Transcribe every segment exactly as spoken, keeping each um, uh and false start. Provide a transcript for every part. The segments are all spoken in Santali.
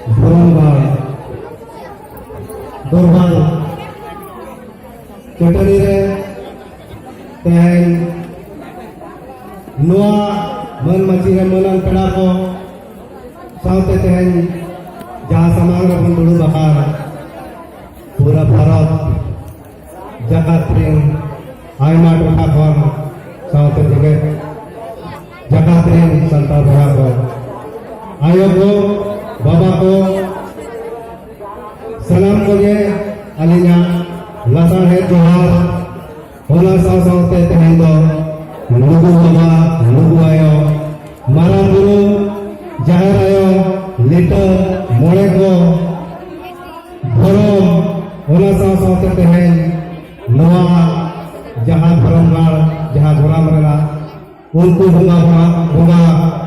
ᱫᱷᱚᱨᱚᱢ ᱜᱟᱲ ᱫᱚᱨᱵᱟᱨ ᱪᱟᱹᱴᱟᱹᱱᱤ ᱨᱮ ᱛᱮᱦᱮᱧ ᱱᱚᱣᱟ ᱢᱟᱹᱱ ᱢᱟᱹᱪᱤ ᱨᱮ ᱢᱟᱹᱱᱟᱱ ᱯᱮᱲᱟ ᱠᱚ ᱥᱟᱶᱛᱮ ᱛᱮᱦᱮᱧ ᱡᱟᱦᱟᱸ ᱥᱟᱢᱟᱝ ᱨᱮᱵᱚᱱ ᱫᱩᱲᱩᱵ ᱟᱠᱟᱱ ᱯᱩᱨᱟᱹ ᱵᱷᱟᱨᱚᱛ ᱡᱟᱠᱟᱛ ᱨᱮᱱ ᱟᱭᱢᱟ ᱴᱚᱴᱷᱟ ᱠᱷᱚᱱ ᱥᱟᱶᱛᱮ ᱡᱮᱜᱮᱛ ᱡᱟᱠᱟᱛ ᱨᱮᱱ ᱥᱟᱱᱛᱟᱲ ᱵᱚᱭᱦᱟ ᱠᱚ, ᱟᱭᱳ ᱠᱚ, ᱵᱟᱵᱟ ᱠᱚ, ᱥᱟᱱᱟᱢ ᱠᱚᱜᱮ ᱟᱹᱞᱤᱧᱟᱜ ᱞᱟᱥᱟᱲᱦᱮᱫ ᱡᱚᱦᱟᱨ᱾ ᱚᱱᱟ ᱥᱟᱶ ᱥᱟᱶᱛᱮ ᱛᱮᱦᱮᱧ ᱫᱚ ᱞᱩᱜᱩ ᱵᱟᱵᱟ, ᱞᱩᱜᱩ ᱟᱭᱳ, ᱢᱟᱨᱟᱝ ᱵᱩᱨᱩ, ᱡᱟᱦᱮᱨ ᱟᱭᱳ, ᱞᱤᱴᱟᱹ, ᱢᱚᱬᱮ ᱠᱚ, ᱫᱷᱚᱨᱚᱢ, ᱚᱱᱟ ᱥᱟᱶ ᱥᱟᱶᱛᱮ ᱛᱮᱦᱮᱧ ᱱᱚᱣᱟ ᱡᱟᱦᱟᱸ ᱫᱷᱚᱨᱚᱢ ᱜᱟᱲ, ᱡᱟᱦᱟᱸ ᱜᱚᱨᱟᱢ ᱨᱮᱱᱟᱜ ᱩᱱᱠᱩ ᱵᱚᱸᱜᱟ ᱵᱚᱸᱜᱟ ᱵᱚᱸᱜᱟ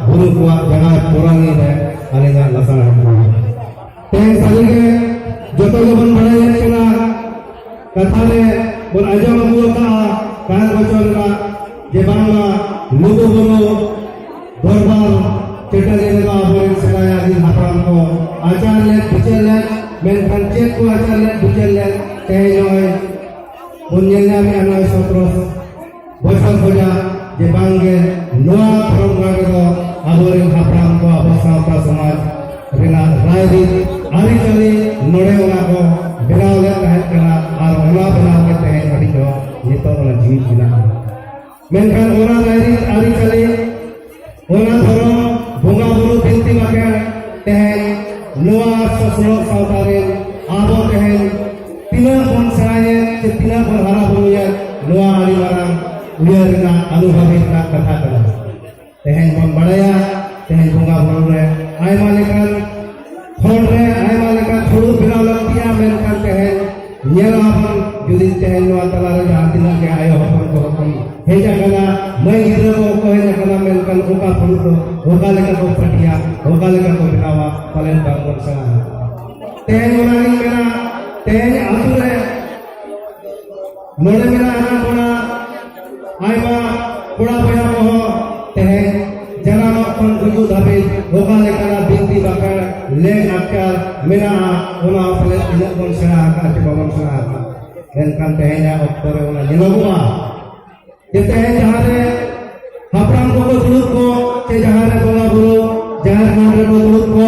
ᱵᱩᱨᱩ ᱠᱚᱣᱟᱜ ᱡᱟᱦᱟᱸ ᱯᱚᱨᱟᱱᱤ ᱨᱮ ᱟᱹᱞᱤᱧᱟᱜ ᱞᱟᱥᱟᱲᱦᱮᱫ ᱵᱚᱸᱜᱟ᱾ ᱛᱮᱦᱮᱧ ᱥᱟᱹᱨᱤᱜᱮ ᱡᱚᱛᱚ ᱜᱮᱵᱚᱱ ᱵᱟᱲᱟᱭᱮᱫ ᱠᱟᱱᱟ, ᱠᱟᱛᱷᱟ ᱨᱮ ᱵᱚᱱ ᱟᱸᱡᱚᱢ ᱟᱹᱜᱩ ᱟᱠᱟᱫᱼᱟ, ᱠᱟᱦᱟᱱ ᱵᱚᱪᱚᱱ ᱨᱮᱱᱟᱜ ᱡᱮ ᱵᱟᱝᱢᱟ ᱞᱩᱜᱩ ᱵᱩᱨᱩ ᱫᱚᱨᱵᱟᱨ ᱪᱟᱹᱴᱟᱹᱱᱤ ᱨᱮᱫᱚ ᱟᱵᱚᱨᱮᱱ ᱥᱮᱫᱟᱭ ᱟᱹᱜᱤᱞ ᱦᱟᱯᱲᱟᱢ ᱠᱚ ᱟᱪᱟᱨ ᱞᱮᱫ ᱵᱤᱪᱟᱹᱨ ᱞᱮᱫ, ᱢᱮᱱᱠᱷᱟᱱ ᱪᱮᱫ ᱠᱚ ᱟᱪᱟᱨ ᱞᱮᱫ ᱵᱤᱪᱟᱹᱨ ᱞᱮᱫ, ᱛᱮᱦᱮᱧ ᱱᱚᱜᱼᱚᱭ ᱵᱚᱱ ᱧᱮᱞ ᱧᱟᱢᱮᱫᱼᱟ ᱱᱚᱜᱼᱚᱭ ᱥᱚᱛᱨᱚ ᱵᱚᱪᱷᱚᱨ ᱠᱷᱚᱱᱟᱜ ᱡᱮ ᱵᱟᱝᱜᱮ ᱱᱚᱣᱟ ᱫᱷᱚᱨᱚᱢ ᱜᱟᱲ ᱨᱮᱫᱚ ᱟᱵᱚᱨᱮᱱ ᱦᱟᱯᱲᱟᱢ ᱠᱚ ᱟᱵᱚ ᱥᱟᱶᱛᱟ ᱥᱚᱢᱟᱡᱽ ᱨᱮᱱᱟᱜ ᱨᱟᱭᱨᱤᱛ ᱟᱹᱨᱤᱪᱟᱹᱞᱤ ᱱᱚᱰᱮ ᱚᱱᱟ ᱠᱚ ᱵᱮᱱᱟᱣ ᱞᱮᱫ ᱛᱟᱦᱮᱸ ᱠᱟᱱᱟ ᱟᱨ ᱚᱱᱟ ᱵᱮᱱᱟᱣ ᱜᱮ ᱛᱮᱦᱮᱧ ᱦᱟᱹᱵᱤᱡ ᱦᱚᱸ ᱱᱤᱛᱚᱜ ᱚᱱᱟ ᱡᱤᱣᱤᱫ ᱢᱮᱱᱟᱜᱼᱟ᱾ ᱢᱮᱱᱠᱷᱟᱱ ᱚᱱᱟ ᱨᱟᱭᱨᱤᱛ ᱟᱹᱨᱤᱪᱟᱹᱞᱤ, ᱚᱱᱟ ᱫᱷᱚᱨᱚᱢ ᱵᱚᱸᱜᱟ ᱵᱩᱨᱩ ᱵᱤᱱᱛᱤ ᱵᱟᱠᱷᱮᱬ ᱛᱮᱦᱮᱧ ᱱᱚᱣᱟ ᱥᱚᱥᱱᱚᱜ ᱥᱟᱶᱛᱟ ᱨᱮᱱ ᱟᱵᱚ ᱛᱮᱦᱮᱧ ᱛᱤᱱᱟᱹᱜ ᱵᱚᱱ ᱥᱮᱬᱟᱭᱮᱫ ᱥᱮ ᱛᱤᱱᱟᱹᱜ ᱵᱚᱱ ᱦᱟᱨᱟ ᱵᱩᱨᱩᱭᱮᱫ, ᱱᱚᱣᱟ ᱟᱹᱰᱤ ᱢᱟᱨᱟᱝ ᱩᱭᱦᱟᱹᱨ ᱨᱮᱱᱟᱜ ᱟᱹᱱᱩᱵᱷᱟᱹᱵᱤ ᱨᱮᱱᱟᱜ ᱠᱟᱛᱷᱟ ᱠᱟᱱᱟ᱾ ᱛᱮᱦᱮᱧ ᱵᱚᱱ ᱵᱟᱲᱟᱭᱟ, ᱛᱮᱦᱮᱧ ᱵᱚᱸᱜᱟ ᱵᱩᱨᱩ ᱨᱮ ᱟᱭᱢᱟ ᱞᱮᱠᱟᱱ ᱠᱷᱚᱸᱰ ᱨᱮ ᱟᱭᱢᱟ ᱞᱮᱠᱟᱱ ᱯᱷᱩᱲᱩᱜ ᱵᱮᱱᱟᱣ ᱞᱟᱹᱠᱛᱤᱜᱼᱟ, ᱢᱮᱱᱠᱷᱟᱱ ᱛᱮᱦᱮᱧ ᱧᱮᱞ ᱟᱵᱚᱱ ᱡᱩᱫᱤ ᱛᱮᱦᱮᱧ ᱱᱚᱣᱟ ᱛᱟᱞᱟ ᱨᱮ ᱡᱟᱦᱟᱸ ᱛᱤᱱᱟᱹᱜ ᱜᱮ ᱟᱭᱳ ᱦᱚᱯᱚᱱ ᱠᱚ ᱦᱚᱯᱚᱱ ᱦᱮᱡ ᱟᱠᱟᱱᱟ, ᱢᱟᱹᱭ ᱜᱤᱫᱽᱨᱟᱹ ᱠᱚ ᱠᱚ ᱦᱮᱡ ᱟᱠᱟᱱᱟ, ᱢᱮᱱᱠᱷᱟᱱ ᱚᱠᱟ ᱯᱷᱩᱲᱩᱜ ᱫᱚ ᱚᱠᱟ ᱞᱮᱠᱟ ᱠᱚ ᱯᱟᱹᱴᱤᱭᱟ, ᱚᱠᱟ ᱞᱮᱠᱟ ᱠᱚ ᱵᱮᱱᱟᱣᱟ, ᱯᱟᱞᱮᱱ ᱵᱟᱝ ᱵᱚᱱ ᱥᱮᱬᱟ ᱟᱠᱟᱫᱟ᱾ ᱛᱮᱦᱮᱧ ᱚᱱᱟᱜᱤᱧ ᱢᱮᱱᱟ, ᱛᱮᱦᱮᱧ ᱟᱹᱛᱩ ᱨᱮ ᱱᱚᱰᱮ ᱢᱮᱱᱟᱜ ᱟᱠᱟᱫ ᱵᱚᱱᱟ ᱟᱭᱢᱟ ᱠᱚᱲᱟ ᱵᱚᱭᱦᱟ ᱠᱚᱦᱚᱸ ᱛᱮᱦᱮᱧ ᱡᱟᱱᱟᱢᱚᱜ ᱠᱷᱚᱱ ᱜᱩᱡᱩᱜ ᱫᱷᱟᱹᱵᱤᱡ ᱚᱠᱟ ᱞᱮᱠᱟᱱᱟᱜ ᱵᱤᱱᱛᱤ ᱵᱟᱠᱷᱮᱬ ᱞᱮᱠ ᱟᱠᱪᱟᱨ ᱢᱮᱱᱟᱜᱼᱟ, ᱚᱱᱟ ᱯᱟᱞᱮ ᱛᱤᱱᱟᱹᱜ ᱵᱚᱱ ᱥᱮᱬᱟ ᱟᱠᱟᱫᱼᱟ ᱪᱮ ᱵᱟᱵᱚᱱ ᱥᱮᱬᱟ ᱟᱠᱟᱫᱼᱟ᱾ ᱢᱮᱱᱠᱷᱟᱱ ᱛᱮᱦᱮᱧᱟᱜ ᱚᱠᱛᱚ ᱨᱮ ᱚᱱᱟ ᱧᱮᱞᱚᱜᱚᱜᱼᱟ ᱡᱮ ᱛᱮᱦᱮᱧ ᱡᱟᱦᱟᱸ ᱨᱮ ᱦᱟᱯᱲᱟᱢ ᱠᱚᱠᱚ ᱫᱩᱲᱩᱵ ᱠᱚ ᱪᱮ ᱡᱟᱦᱟᱸ ᱨᱮ ᱵᱚᱸᱜᱟ ᱵᱩᱨᱩ ᱡᱟᱦᱮᱨ ᱛᱷᱟᱱ ᱨᱮᱠᱚ ᱫᱩᱲᱩᱵ ᱠᱚ,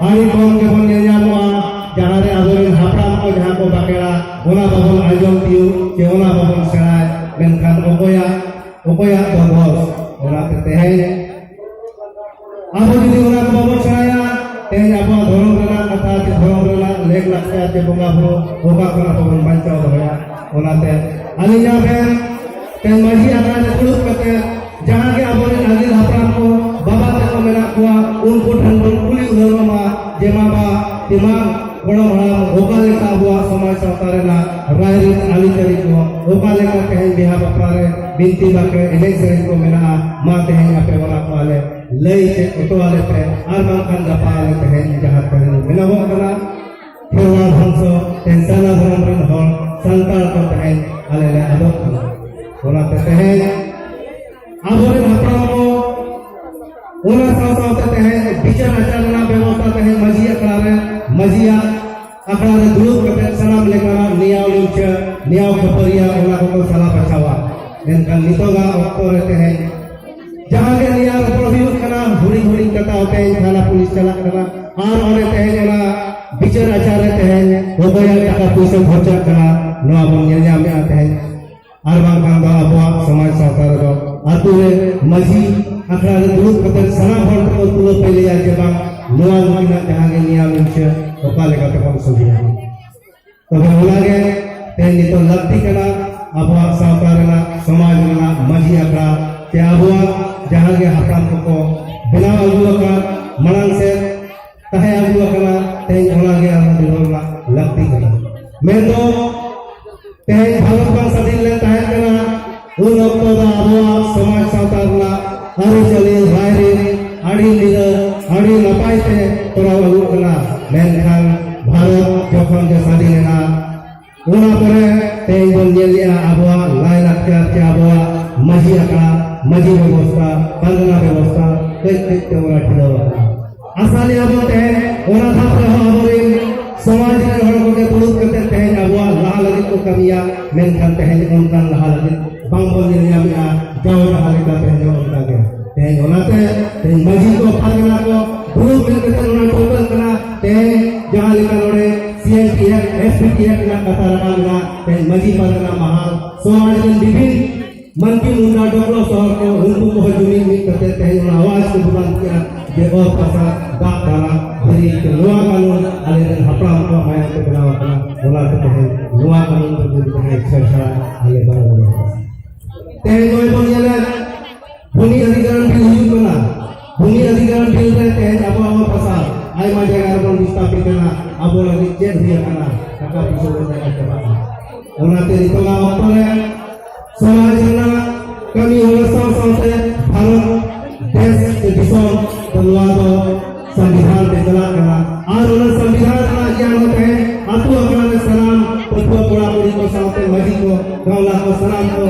ᱟᱹᱰᱤ ᱠᱚᱢ ᱜᱮᱵᱚᱱ ᱧᱮᱞ ᱧᱟᱢᱚᱜᱼᱟ ᱡᱟᱦᱟᱸ ᱨᱮ ᱟᱵᱚᱨᱮᱱ ᱦᱟᱯᱲᱟᱢ ᱠᱚ ᱡᱟᱦᱟᱸ ᱠᱚ ᱵᱟᱠᱷᱮᱲᱟ, ᱚᱱᱟ ᱵᱟᱵᱚᱱ ᱟᱸᱡᱚᱢ ᱛᱤᱭᱳᱜ ᱪᱮ ᱚᱱᱟ ᱵᱟᱵᱚᱱ ᱥᱮᱬᱟᱭ᱾ ᱢᱮᱱᱠᱷᱟᱱ ᱚᱠᱚᱭᱟᱜ ᱚᱠᱚᱭᱟᱜ ᱫᱚ ᱫᱚᱥ? ᱚᱱᱟᱛᱮ ᱛᱮᱦᱮᱧ ᱟᱵᱚ ᱡᱩᱫᱤ ᱚᱱᱟ ᱠᱚ ᱵᱟᱵᱚᱱ ᱥᱮᱬᱟᱭᱟ, ᱛᱮᱦᱮᱧ ᱟᱵᱚᱣᱟᱜ ᱫᱷᱚᱨᱚᱢ ᱨᱮᱱᱟᱜ ᱠᱟᱛᱷᱟ ᱪᱮ ᱫᱷᱚᱨᱚᱢ ᱨᱮᱱᱟᱜ ᱞᱮᱠ ᱞᱟᱠᱪᱟᱨ ᱪᱮ ᱵᱚᱸᱜᱟ ᱵᱩᱨᱩ ᱚᱠᱟ ᱠᱷᱚᱱ ᱟᱵᱚ ᱵᱚᱱ ᱵᱟᱧᱪᱟᱣ ᱫᱚᱦᱚᱭᱟ? ᱚᱱᱟᱛᱮ ᱟᱹᱞᱤᱧ ᱟᱵᱮᱱ ᱛᱮᱦᱮᱧ ᱢᱟᱹᱡᱷᱤ ᱟᱠᱷᱲᱟ ᱨᱮ ᱫᱩᱲᱩᱵ ᱠᱟᱛᱮ ᱡᱟᱦᱟᱸ ᱜᱮ ᱟᱵᱚᱨᱮᱱ ᱟᱹᱜᱤᱞ ᱦᱟᱯᱲᱟᱢ ᱠᱚ ᱵᱟᱵᱟ ᱛᱟᱠᱚ ᱢᱮᱱᱟᱜ ᱠᱚᱣᱟ, ᱩᱱᱠᱩ ᱴᱷᱮᱱ ᱵᱚᱱ ᱠᱩᱞᱤ ᱩᱭᱦᱟᱹᱨᱚᱜ ᱢᱟ ᱡᱮ ᱢᱟ ᱵᱟ ᱛᱮᱢᱟᱱ ᱜᱚᱲᱚᱢ ᱦᱟᱲᱟᱢ ᱚᱠᱟ ᱞᱮᱠᱟ ᱟᱵᱚᱣᱟᱜ ᱥᱚᱢᱟᱡᱽ ᱥᱟᱶᱛᱟ ᱨᱮᱱᱟᱜ ᱨᱟᱭᱨᱤᱛ ᱟᱹᱨᱤᱪᱟᱹᱞᱤ ᱠᱚ ᱚᱠᱟ ᱞᱮᱠᱟ ᱛᱮᱦᱮᱧ ᱵᱤᱦᱟ ᱵᱟᱯᱞᱟ ᱨᱮ ᱵᱤᱱᱛᱤ ᱵᱟᱠᱷᱮᱲ ᱮᱱᱮᱡ ᱥᱮᱨᱮᱧ ᱠᱚ ᱢᱮᱱᱟᱜᱼᱟ, ᱢᱟ ᱛᱮᱦᱮᱧ ᱟᱯᱮ ᱚᱱᱟ ᱠᱚ ᱟᱞᱮ ᱞᱟᱹᱭ ᱪᱮᱫ ᱦᱚᱴᱚ ᱟᱞᱮ ᱯᱮ, ᱟᱨ ᱵᱟᱝᱠᱷᱟᱱ ᱜᱟᱯᱟ ᱟᱞᱮ ᱛᱮᱦᱮᱧ ᱡᱟᱦᱟᱸ ᱛᱮᱦᱮᱧ ᱢᱮᱱᱚᱜᱚᱜ ᱠᱟᱱᱟ ᱠᱷᱮᱨᱣᱟᱲ ᱵᱚᱝᱥᱚ ᱛᱮᱦᱮᱧ ᱥᱟᱨᱱᱟ ᱫᱷᱚᱨᱚᱢ ᱨᱮᱱ ᱦᱚᱲ ᱥᱟᱱᱛᱟᱲ ᱠᱚ ᱛᱮᱦᱮᱧ ᱟᱞᱮ ᱞᱮ ᱟᱫᱚᱜ ᱠᱟᱱᱟ᱾ ᱚᱱᱟᱛᱮ ᱛᱮᱦᱮᱧ ᱟᱵᱚᱨᱮᱱ ᱦᱟᱯᱲᱟᱢ ᱠᱚ ᱚᱱᱟ ᱥᱟᱶ ᱥᱟᱶᱛᱮ ᱛᱮᱦᱮᱧ ᱵᱤᱪᱟᱹᱨ ᱟᱪᱟᱨ ᱨᱮᱱᱟᱜ ᱵᱮᱵᱚᱥᱛᱷᱟ ᱛᱮᱦᱮᱧ ᱢᱟᱹᱡᱷᱤ ᱟᱠᱷᱲᱟ ᱨᱮ ᱢᱟᱹᱡᱷᱤᱭᱟᱜ ᱟᱠᱷᱲᱟ ᱨᱮ ᱫᱩᱲᱩᱵ ᱠᱟᱛᱮ ᱥᱟᱱᱟᱢ ᱞᱮᱠᱟᱱᱟᱜ ᱱᱮᱭᱟᱣ ᱞᱤᱧᱪᱟᱹ ᱱᱮᱭᱟᱣ ᱠᱷᱟᱹᱯᱟᱹᱨᱤᱭᱟᱹ ᱚᱱᱟ ᱠᱚᱠᱚ ᱥᱟᱞᱟ ᱵᱟᱪᱷᱟᱣᱟ᱾ ᱢᱮᱱᱠᱷᱟᱱ ᱱᱤᱛᱚᱜᱟᱜ ᱚᱠᱛᱚ ᱨᱮ ᱛᱮᱦᱮᱧ ᱡᱟᱦᱟᱸ ᱜᱮ ᱱᱮᱭᱟᱣ ᱨᱚᱯᱚᱲ ᱦᱩᱭᱩᱜ ᱠᱟᱱᱟ, ᱦᱩᱰᱤᱧ ᱦᱩᱰᱤᱧ ᱠᱟᱛᱷᱟ ᱛᱮᱦᱮᱧ ᱛᱷᱟᱱᱟ ᱯᱩᱞᱤᱥ ᱪᱟᱞᱟᱜ ᱠᱟᱱᱟ, ᱟᱨ ᱚᱸᱰᱮ ᱛᱮᱦᱮᱧ ᱚᱱᱟ ᱵᱤᱪᱟᱹᱨ ᱟᱪᱟᱨ ᱨᱮ ᱛᱮᱦᱮᱧ ᱚᱠᱚᱭᱟᱜ ᱴᱟᱠᱟ ᱯᱩᱭᱥᱟᱹ ᱠᱷᱚᱨᱪᱟᱜ ᱠᱟᱱᱟ, ᱱᱚᱣᱟ ᱵᱚᱱ ᱧᱮᱞ ᱧᱟᱢᱮᱫᱼᱟ ᱛᱮᱦᱮᱧ᱾ ᱟᱨ ᱵᱟᱝᱠᱷᱟᱱ ᱫᱚ ᱟᱵᱚᱣᱟᱜ ᱥᱚᱢᱟᱡᱽ ᱥᱟᱶᱛᱟ ᱨᱮᱫᱚ ᱟᱹᱛᱩ ᱨᱮ ᱢᱟᱹᱡᱷᱤ ᱟᱠᱷᱲᱟ ᱨᱮ ᱫᱩᱲᱩᱵ ᱠᱟᱛᱮ ᱥᱟᱱᱟᱢ ᱦᱚᱲ ᱠᱚ ᱛᱩᱞᱟᱹ ᱯᱟᱹᱭᱞᱟᱹᱭᱟ ᱡᱮ ᱵᱟᱝ ᱱᱚᱣᱟ ᱱᱩᱠᱤᱱᱟᱜ ᱡᱟᱦᱟᱸ ᱜᱮ ᱱᱮᱭᱟᱢ ᱤᱱᱠᱟᱹ ᱚᱠᱟ ᱞᱮᱠᱟ ᱛᱮᱵᱚᱱ ᱥᱚᱡᱷᱮᱭᱟ᱾ ᱛᱚᱵᱮ ᱚᱱᱟᱜᱮ ᱛᱮᱦᱮᱧ ᱱᱤᱛᱚᱜ ᱞᱟᱹᱠᱛᱤ ᱠᱟᱱᱟ ᱟᱵᱚᱣᱟᱜ ᱥᱟᱶᱛᱟ ᱨᱮᱱᱟᱜ ᱥᱚᱢᱟᱡᱽ ᱨᱮᱱᱟᱜ ᱢᱟᱹᱡᱷᱤ ᱟᱠᱷᱲᱟ ᱪᱮ ᱟᱵᱚᱣᱟᱜ ᱡᱟᱦᱟᱸ ᱜᱮ ᱦᱟᱯᱲᱟᱢ ᱠᱚᱠᱚ ᱵᱮᱱᱟᱣ ᱟᱹᱜᱩ ᱟᱠᱟᱫ ᱢᱟᱲᱟᱝ ᱥᱮᱫ ᱛᱟᱦᱮᱸ ᱟᱹᱜᱩ ᱟᱠᱟᱱᱟ, ᱛᱮᱦᱮᱧ ᱚᱱᱟᱜᱮ ᱟᱵᱚ ᱫᱚᱦᱚ ᱨᱮᱱᱟᱜ ᱞᱟᱹᱠᱛᱤ ᱠᱟᱱᱟ᱾ ᱢᱮᱱᱫᱚ ᱛᱮᱦᱮᱧ ᱵᱷᱟᱨᱚᱛ ᱵᱟᱝ ᱥᱟᱹᱫᱷᱤᱱ ᱞᱮᱱ ᱛᱟᱦᱮᱸ ᱠᱟᱱᱟ, ᱩᱱ ᱚᱠᱛᱚ ᱫᱚ ᱟᱵᱚᱣᱟᱜ ᱥᱚᱢᱟᱡᱽ ᱥᱟᱶᱛᱟ ᱨᱮᱱᱟᱜ ᱟᱹᱨᱤᱪᱟᱹᱞᱤ ᱨᱟᱭᱨᱤᱛ ᱟᱹᱰᱤ ᱱᱤᱨᱟᱹ ᱟᱹᱰᱤ ᱱᱟᱯᱟᱭ ᱛᱮ ᱛᱚᱨᱟᱣ ᱟᱹᱜᱩ ᱠᱟᱱᱟ᱾ ᱢᱮᱱᱠᱷᱟᱱ ᱵᱷᱟᱨᱚᱛ ᱡᱚᱠᱷᱚᱱ ᱜᱮ ᱥᱟᱹᱫᱷᱤᱱ ᱮᱱᱟ, ᱚᱱᱟ ᱯᱚᱨᱮ ᱛᱮᱦᱮᱧ ᱵᱚᱱ ᱧᱮᱞᱮᱜᱼᱟ ᱟᱵᱚᱣᱟᱜ ᱞᱟᱭ ᱞᱟᱠᱪᱟᱨ ᱪᱮ ᱟᱵᱚᱣᱟᱜ ᱢᱟᱹᱡᱷᱤ ᱟᱠᱷᱲᱟ, ᱢᱟᱹᱡᱷᱤ ᱵᱮᱵᱚᱥᱛᱷᱟ, ᱯᱟᱨᱜᱟᱱᱟ ᱵᱮᱵᱚᱥᱛᱷᱟ ᱠᱟᱹᱡ ᱠᱟᱹᱡ ᱛᱮ ᱚᱱᱟ ᱰᱷᱤᱞᱟᱹᱣ ᱟᱠᱟᱱᱟ᱾ ᱟᱥᱟ ᱞᱮᱭᱟ ᱵᱚᱱ ᱛᱮᱦᱮᱧ ᱚᱱᱟ ᱫᱷᱟᱯ ᱨᱮᱦᱚᱸ ᱟᱵᱚᱨᱮᱱ ᱥᱚᱢᱟᱡᱽ ᱨᱮᱱ ᱦᱚᱲ ᱠᱚᱜᱮ ᱫᱩᱲᱩᱵ ᱠᱟᱛᱮ ᱛᱮᱦᱮᱧ ᱟᱵᱚᱣᱟᱜ ᱞᱟᱦᱟ ᱞᱟᱹᱜᱤᱫ ᱠᱚ ᱠᱟᱹᱢᱤᱭᱟ, ᱢᱮᱱᱠᱷᱟᱱ ᱛᱮᱦᱮᱧ ᱚᱱᱠᱟᱱ ᱞᱟᱦᱟ ᱞᱟᱹᱜᱤᱫ ᱵᱟᱝᱵᱚᱱ ᱧᱮᱞ ᱧᱟᱢᱮᱜᱼᱟ᱾ ᱡᱟᱣ ᱡᱟᱦᱟᱸ ᱞᱮᱠᱟ ᱛᱮᱦᱮᱧ ᱦᱚᱸ ᱚᱱᱠᱟ ᱜᱮ᱾ ᱛᱮᱦᱮᱧ ᱚᱱᱟᱛᱮ ᱛᱮᱦᱮᱧ ᱢᱟᱹᱡᱷᱤ ᱠᱚ, ᱯᱟᱨᱜᱟᱱᱟ ᱠᱚ ᱫᱩᱲᱩᱵ ᱢᱤᱫ ᱠᱟᱛᱮ ᱚᱱᱟ ᱴᱷᱟᱹᱣᱠᱟᱹᱜ ᱠᱟᱱᱟ᱾ ᱛᱮᱦᱮᱧ ᱡᱟᱦᱟᱸ ᱞᱮᱠᱟ ᱱᱚᱰᱮ C N T act, S P T act ᱨᱮᱱᱟᱜ ᱠᱟᱛᱷᱟ ᱨᱟᱠᱟᱵ ᱮᱱᱟ᱾ ᱛᱮᱦᱮᱧ ᱢᱟᱹᱡᱷᱤ ᱯᱟᱨᱜᱟᱱᱟ ᱢᱟᱦᱟᱞ ᱥᱚᱢᱟᱡᱽ ᱨᱮᱱ ᱵᱤᱵᱷᱤᱱ ᱢᱟᱱᱠᱤ ᱢᱩᱱᱰᱟ ᱰᱚᱠᱞᱚ ᱥᱚᱦᱚᱨ ᱠᱚ ᱩᱱᱠᱩ ᱠᱚᱦᱚᱸ ᱡᱩᱢᱤᱫ ᱢᱤᱫ ᱠᱟᱛᱮ ᱛᱮᱦᱮᱧ ᱚᱱᱟ ᱟᱣᱟᱡᱽ ᱠᱚ ᱵᱩᱞᱟᱱ ᱠᱮᱜᱼᱟ ᱡᱮ ᱚᱛ ᱦᱟᱥᱟ ᱫᱟᱜ ᱫᱟᱨᱟ ᱫᱷᱤᱨᱤ ᱛᱮ ᱱᱚᱣᱟ ᱠᱟᱹᱱᱩᱱ ᱟᱞᱮ ᱨᱮᱱ ᱦᱟᱯᱲᱟᱢ ᱠᱚᱣᱟᱜ ᱢᱟᱭᱟᱢ ᱛᱮ ᱵᱮᱱᱟᱣ ᱟᱠᱟᱱᱟ᱾ ᱚᱱᱟ ᱛᱮ ᱛᱮᱦᱮᱧ ᱱᱚᱣᱟ ᱠᱟᱹᱱᱩᱱ ᱛᱮ ᱡᱩᱫᱤ ᱡᱟᱦᱟᱸᱭ ᱪᱷᱮᱲᱪᱷᱟᱲᱟ ᱟᱞᱮ ᱵᱟᱞᱮ ᱵᱚᱞᱚ ᱠᱚᱣᱟ᱾ ᱛᱮᱦᱮᱧ ᱱᱚᱜᱼᱚᱭ ᱵᱚᱱ ᱧᱮᱞᱮᱫ ᱵᱷᱩᱢᱤ ᱚᱫᱷᱤᱜᱨᱚᱦᱚᱱ ᱵᱤᱞ ᱦᱤᱡᱩᱜ ᱠᱟᱱᱟ᱾ ᱵᱷᱩᱢᱤ ᱚᱫᱷᱤᱜᱨᱚᱦᱚᱱ ᱵᱤᱞ ᱨᱮ ᱛᱮᱦᱮᱧ ᱟᱵᱚᱣᱟᱜ ᱦᱚᱸ ᱵᱷᱟᱥᱟ ᱟᱭᱢᱟ ᱡᱟᱭᱜᱟ ᱨᱮᱵᱚᱱ ᱵᱤᱥᱛᱷᱟᱯᱤᱛ ᱠᱟᱱᱟ᱾ ᱟᱵᱚ ᱞᱟᱹᱜᱤᱫ ᱪᱮᱫ ᱦᱩᱭ ᱟᱠᱟᱱᱟ? ᱴᱟᱠᱟ ᱯᱩᱭᱥᱟᱹ ᱵᱚᱱ ᱧᱟᱢ ᱪᱟᱵᱟᱜᱼᱟ᱾ ᱚᱱᱟᱛᱮ ᱱᱤᱛᱚᱜᱟᱜ ᱚᱠᱛᱚ ᱨᱮ ᱥᱚᱢᱟᱡᱽ ᱨᱮᱱᱟᱜ ᱠᱟᱹᱢᱤ ᱦᱚᱨᱟ ᱥᱟᱶ ᱥᱟᱶᱛᱮ ᱵᱷᱟᱨᱚᱛ ᱫᱮᱥ ᱥᱮ ᱫᱤᱥᱚᱢ ᱫᱚ ᱱᱚᱣᱟ ᱫᱚ ᱥᱚᱝᱵᱤᱫᱷᱟᱱ ᱛᱮ ᱪᱟᱞᱟᱜ ᱠᱟᱱᱟ᱾ ᱟᱨ ᱚᱱᱟ ᱥᱚᱝᱵᱤᱫᱷᱟᱱ ᱨᱮᱱᱟᱜ ᱜᱮᱭᱟᱱ ᱦᱚᱸ ᱛᱮᱦᱮᱧ ᱟᱹᱛᱩ ᱟᱠᱷᱲᱟ ᱨᱮ ᱥᱟᱱᱟᱢ ᱯᱟᱹᱴᱷᱩᱣᱟᱹ ᱠᱚᱲᱟ ᱠᱩᱲᱤ ᱠᱚ ᱥᱟᱶᱛᱮ ᱢᱟᱹᱡᱷᱤ ᱠᱚ, ᱜᱟᱶᱞᱟ ᱠᱚ, ᱥᱟᱱᱟᱢ ᱠᱚ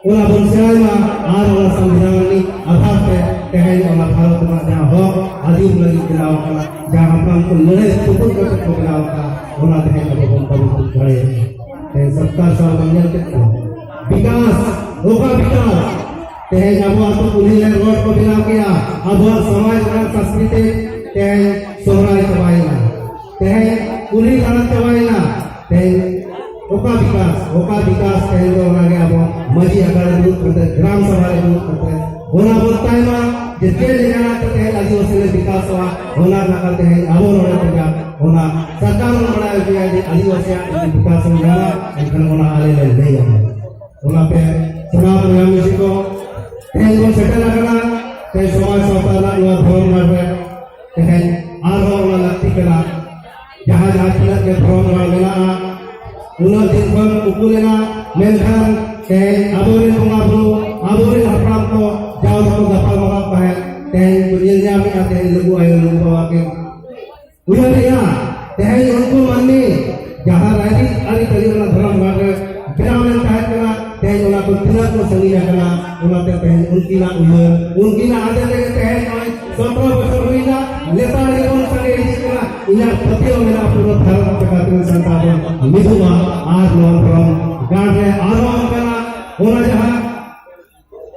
ᱚᱱᱟ ᱵᱚᱱ ᱥᱮᱬᱟᱭ ᱢᱟ᱾ ᱟᱨ ᱚᱱᱟ ᱥᱚᱝᱵᱤᱫᱷᱟᱱ ᱨᱤᱱᱤᱡ ᱟᱫᱷᱟᱨ ᱛᱮ ᱛᱮᱦᱮᱧ ᱚᱱᱟ ᱵᱷᱟᱨᱚᱛ ᱨᱮᱱᱟᱜ ᱡᱟᱦᱟᱸ ᱦᱚᱠ ᱟᱹᱫᱤᱢ ᱞᱟᱹᱜᱤᱫ ᱵᱮᱱᱟᱣ ᱟᱠᱟᱱᱟ, ᱡᱟᱦᱟᱸ ᱦᱟᱯᱲᱟᱢ ᱠᱚ ᱞᱟᱹᱲᱦᱟᱹᱭ ᱛᱩᱯᱩᱫ ᱠᱟᱛᱮ ᱠᱚ ᱵᱮᱱᱟᱣ ᱟᱠᱟᱫ, ᱚᱱᱟ ᱛᱮᱦᱮᱧ ᱟᱵᱚ ᱵᱚᱱ ᱠᱟᱹᱢᱤ ᱛᱩᱫ ᱫᱟᱲᱮᱭᱟᱜᱼᱟ᱾ ᱛᱮᱦᱮᱧ ᱥᱚᱨᱠᱟᱨ ᱥᱟᱶ ᱵᱚᱱ ᱧᱮᱞ ᱠᱮᱫ ᱠᱚᱣᱟ, ᱵᱤᱠᱟᱥ, ᱚᱠᱟ ᱵᱤᱠᱟᱥ? ᱛᱮᱦᱮᱧ ᱟᱵᱚ ᱟᱹᱛᱩ ᱠᱩᱞᱦᱤ ᱨᱮ ᱨᱳᱰ ᱠᱚ ᱵᱮᱱᱟᱣ ᱠᱮᱜᱼᱟ, ᱟᱵᱚᱣᱟᱜ ᱥᱚᱢᱟᱡᱽ ᱨᱮᱱᱟᱜ ᱥᱟᱝᱥᱠᱨᱤᱛᱤᱠ ᱛᱮᱦᱮᱧ ᱥᱚᱦᱨᱟᱭ ᱪᱟᱵᱟᱭᱮᱱᱟ, ᱛᱮᱦᱮᱧ ᱠᱩᱞᱦᱤ ᱫᱟᱬᱟᱱ ᱪᱟᱵᱟᱭᱮᱱᱟ, ᱛᱮᱦᱮᱧ ᱚᱠᱟ ᱵᱤᱠᱟᱥ, ᱚᱠᱟ ᱵᱤᱠᱟᱥ? ᱛᱮᱦᱮᱧ ᱫᱚ ᱚᱱᱟᱜᱮ ᱟᱵᱚ ᱢᱟᱹᱡᱷᱤ ᱟᱠᱷᱲᱟ ᱨᱮ ᱫᱩᱲᱩᱵ ᱠᱟᱛᱮ, ᱜᱨᱟᱢ ᱥᱟᱵᱷᱟ ᱨᱮ ᱫᱩᱲᱩᱵ ᱠᱟᱛᱮ ᱚᱱᱟ ᱵᱚᱱ ᱛᱟᱭᱢᱟ ᱡᱮ ᱪᱮᱫ ᱞᱮᱠᱟᱱᱟᱜ ᱛᱮ ᱛᱮᱦᱮᱧ ᱟᱹᱫᱤᱵᱟᱹᱥᱤ ᱞᱮ ᱵᱤᱠᱟᱥᱚᱜᱼᱟ, ᱚᱱᱟ ᱞᱮᱠᱟ ᱛᱮᱦᱮᱧ ᱟᱵᱚ ᱱᱚᱰᱮ ᱠᱷᱚᱱᱟᱜ ᱚᱱᱟ ᱥᱟᱨᱠᱟᱨ ᱵᱚᱱ ᱵᱟᱲᱟᱭ ᱦᱚᱪᱚᱭᱟ ᱡᱮ ᱟᱹᱫᱤᱵᱟᱹᱥᱤᱭᱟᱜ ᱡᱩᱫᱤ ᱵᱤᱠᱟᱥ ᱵᱚᱱ ᱧᱟᱢᱟ, ᱮᱱᱠᱷᱟᱱ ᱚᱱᱟ ᱟᱞᱮ ᱞᱮ ᱞᱟᱹᱭᱟ᱾ ᱚᱱᱟᱛᱮ ᱥᱟᱱᱟᱢ ᱵᱚᱭᱦᱟ ᱢᱤᱥᱤ ᱠᱚ, ᱛᱮᱦᱮᱧ ᱵᱚᱱ ᱥᱮᱴᱮᱨ ᱟᱠᱟᱱᱟ ᱛᱮᱦᱮᱧ ᱥᱚᱢᱟᱡᱽ ᱥᱟᱶᱛᱟ ᱨᱮᱱᱟᱜ ᱱᱚᱣᱟ ᱫᱷᱚᱨᱚᱢ ᱜᱟᱲ ᱨᱮ᱾ ᱛᱮᱦᱮᱧ ᱟᱨᱦᱚᱸ ᱚᱱᱟ ᱞᱟᱹᱠᱛᱤ ᱠᱟᱱᱟ, ᱡᱟᱦᱟᱸ ᱡᱟᱦᱟᱸ ᱛᱤᱱᱟᱹᱜ ᱜᱮ ᱫᱷᱚᱨᱚᱢ ᱜᱟᱲ ᱢᱮᱱᱟᱜᱼᱟ, ᱩᱱᱟᱹᱜ ᱫᱤᱱ ᱠᱷᱚᱱ ᱩᱠᱩ ᱞᱮᱱᱟ, ᱢᱮᱱᱠᱷᱟᱱ ᱛᱮᱦᱮᱧ ᱟᱵᱚᱨᱮᱱ ᱵᱚᱸᱜᱟ ᱵᱩᱨᱩ, ᱟᱵᱚᱨᱮᱱ ᱦᱟᱯᱲᱟᱢ ᱠᱚ ᱡᱟᱣ ᱫᱚᱠᱚ ᱜᱟᱯᱟᱞ ᱢᱟᱨᱟᱣ ᱛᱟᱦᱮᱸᱫ, ᱛᱮᱦᱮᱧ ᱠᱚ ᱧᱮᱞ ᱧᱟᱢᱮᱫᱼᱟ, ᱛᱮᱦᱮᱧ ᱞᱩᱜᱩ ᱟᱭᱳ ᱞᱩᱜᱩ ᱵᱟᱵᱟ ᱠᱤᱱ ᱩᱭᱦᱟᱹᱨᱮᱜᱼᱟ, ᱛᱮᱦᱮᱧ ᱩᱱᱠᱩ ᱢᱟᱹᱱᱢᱤ ᱡᱟᱦᱟᱸ ᱨᱟᱭᱨᱤᱛ ᱟᱹᱨᱤᱪᱟᱹᱞᱤ ᱚᱱᱟ ᱫᱷᱚᱨᱚᱢ ᱜᱟᱲ ᱨᱮ ᱵᱮᱱᱟᱣ ᱞᱮᱱ ᱛᱟᱦᱮᱸ ᱠᱟᱱᱟ, ᱛᱮᱦᱮᱧ ᱚᱱᱟ ᱠᱷᱚᱱ ᱛᱤᱱᱟᱹᱜ ᱠᱚ ᱥᱟᱺᱜᱤᱧ ᱟᱠᱟᱱᱟ᱾ ᱚᱱᱟᱛᱮ ᱛᱮᱦᱮᱧ ᱩᱱᱠᱤᱱᱟᱜ ᱩᱭᱦᱟᱹᱨ, ᱩᱱᱠᱤᱱᱟᱜ ᱟᱫᱮᱨ ᱛᱮᱜᱮ ᱛᱮᱦᱮᱧ ᱱᱚᱜᱼᱚᱭ ᱥᱚᱛᱨᱚ ᱵᱚᱪᱷᱚᱨ ᱦᱩᱭᱱᱟ, ᱤᱧᱟᱹᱜ ᱯᱟᱹᱛᱭᱟᱹᱣ ᱢᱮᱱᱟᱜᱼᱟ, ᱯᱩᱨᱟᱹ ᱵᱷᱟᱨᱚᱛ ᱞᱮᱠᱟᱛᱮ ᱥᱟᱱᱛᱟᱲ ᱵᱚᱱ ᱢᱤᱫᱚᱜᱼᱟ᱾ ᱟᱨ ᱱᱚᱣᱟ ᱫᱷᱚᱨᱚᱢ ᱜᱟᱲ ᱨᱮ ᱟᱨᱦᱚᱸ ᱚᱱᱠᱟᱱᱟᱜ ᱚᱱᱟ ᱡᱟᱦᱟᱸ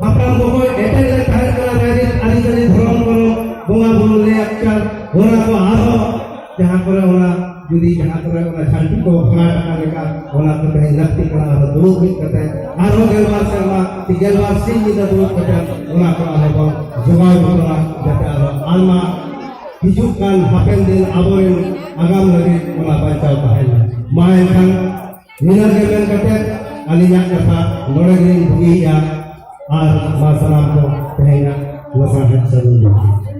ᱦᱟᱯᱲᱟᱢ ᱠᱚᱠᱚ ᱮᱴᱮᱫ ᱞᱮᱫ ᱛᱟᱦᱮᱸ ᱠᱟᱱᱟ, ᱨᱟᱭᱨᱤᱛ ᱟᱹᱨᱤᱪᱟᱹᱞᱤ, ᱫᱷᱚᱨᱚᱢ ᱠᱚᱨᱚᱢ, ᱵᱚᱸᱜᱟ ᱵᱩᱨᱩ, ᱞᱟᱹᱭ ᱟᱠᱪᱟᱨ, ᱚᱱᱟ ᱠᱚ ᱟᱨᱦᱚᱸ ᱡᱟᱦᱟᱸ ᱠᱚᱨᱮ ᱚᱱᱟ ᱡᱩᱫᱤ ᱡᱟᱦᱟᱸ ᱠᱚᱨᱮ ᱚᱱᱟ ᱡᱷᱟᱹᱱᱴᱤ ᱠᱚ ᱵᱷᱟᱜᱟᱲ ᱟᱠᱟᱱ ᱞᱮᱠᱟ, ᱚᱱᱟ ᱠᱚ ᱛᱮᱦᱮᱧ ᱞᱟᱹᱠᱛᱤ ᱠᱟᱱᱟ, ᱟᱨᱦᱚᱸ ᱫᱩᱲᱩᱵ ᱢᱤᱫ ᱠᱟᱛᱮ ᱟᱨᱦᱚᱸ ᱜᱮᱞᱵᱟᱨ ᱥᱮᱨᱢᱟ ᱥᱮ ᱜᱮᱞᱵᱟᱨ ᱥᱤᱧ ᱧᱤᱫᱟᱹ ᱫᱩᱲᱩᱵ ᱠᱟᱛᱮ ᱚᱱᱟ ᱠᱚ ᱟᱨᱦᱚᱸ ᱵᱚᱱ ᱡᱚᱜᱟᱣ ᱡᱚᱛᱚᱱᱟ, ᱡᱟᱛᱮ ᱟᱨᱦᱚᱸ ᱟᱭᱢᱟ ᱦᱤᱡᱩᱜ ᱠᱟᱱ ᱦᱟᱯᱮᱱ ᱫᱤᱱ ᱟᱵᱚᱨᱮᱱ ᱟᱜᱟᱢ ᱞᱟᱹᱜᱤᱫ ᱚᱱᱟ ᱵᱟᱧᱪᱟᱣ ᱛᱟᱦᱮᱱᱟ᱾ ᱢᱟ ᱮᱱᱠᱷᱟᱱ ᱱᱤᱱᱟᱹᱜ ᱜᱮ ᱢᱮᱱ ᱠᱟᱛᱮ ᱟᱹᱞᱤᱧᱟᱜ ᱠᱟᱛᱷᱟ ᱱᱚᱰᱮ ᱜᱮᱞᱤᱧ ᱵᱩᱜᱤᱭᱮᱫᱼᱟ᱾ ᱟᱨ ᱢᱟ ᱥᱟᱱᱟᱢ ᱠᱚ ᱛᱮᱦᱮᱧᱟᱜ ᱞᱟᱥᱟᱲᱦᱮᱫ ᱥᱟᱹᱜᱩᱱ ᱡᱚᱦᱟᱨ᱾